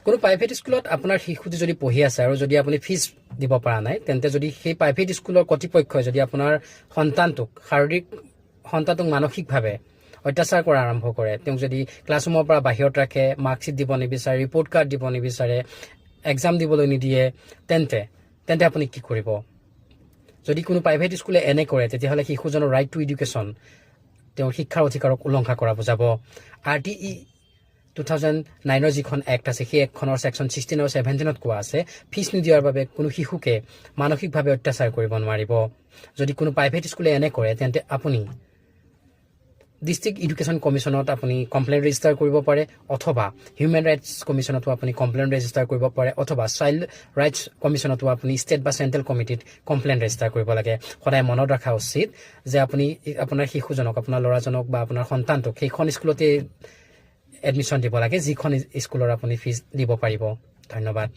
কোনো প্ৰাইভেট স্কুলত আপোনাৰ শিশুটি যদি পঢ়ি আছে আৰু যদি আপুনি ফিজ দিব পৰা নাই, তেন্তে যদি সেই প্ৰাইভেট স্কুলৰ কৰ্তৃপক্ষই যদি আপোনাৰ সন্তানটোক শাৰীৰিক, সন্তানটোক মানসিকভাৱে অত্যাচাৰ কৰা আৰম্ভ কৰে, তেওঁক যদি ক্লাছৰুমৰ পৰা বাহিৰত ৰাখে, মাৰ্কশ্বিট দিব নিবিচাৰে, ৰিপৰ্ট কাৰ্ড দিব নিবিচাৰে, এক্সাম দিবলৈ নিদিয়ে, তেন্তে আপুনি কি কৰিব? যদি কোনো প্ৰাইভেট স্কুলে এনে কৰে, তেতিয়াহ'লে শিশুজনৰ ৰাইট টু এডুকেশ্যন, তেওঁৰ শিক্ষাৰ অধিকাৰক উলংঘা কৰা বুজাব। আৰটিই 2009ৰ যিখন এক্ট আছে, সেই এক্টখনৰ ছেকশ্যন 16 আৰু 17ত কোৱা আছে, ফিজ নিদিয়াৰ বাবে কোনো শিশুকে মানসিকভাৱে অত্যাচাৰ কৰিব নোৱাৰিব। যদি কোনো প্ৰাইভেট স্কুলে এনে কৰে, তেন্তে আপুনি ডিষ্ট্ৰিক্ট এডুকেশ্যন কমিশ্যনত আপুনি কমপ্লেইন ৰেজিষ্টাৰ কৰিব পাৰে, অথবা হিউমেন ৰাইটছ কমিশ্যনতো আপুনি কমপ্লেইন ৰেজিষ্টাৰ কৰিব পাৰে, অথবা চাইল্ড ৰাইটছ কমিশ্যনতো আপুনি ষ্টেট বা চেণ্ট্ৰেল কমিটিত কমপ্লেইন ৰেজিষ্টাৰ কৰিব লাগে। সদায় মনত ৰখা উচিত যে আপুনি আপোনাৰ শিশুজনক, আপোনাৰ ল'ৰাজনক বা আপোনাৰ সন্তানটোক সেইখন স্কুলতে এডমিশ্যন দিব লাগে, যিখন স্কুলৰ আপুনি ফিজ দিব পাৰিব। ধন্যবাদ।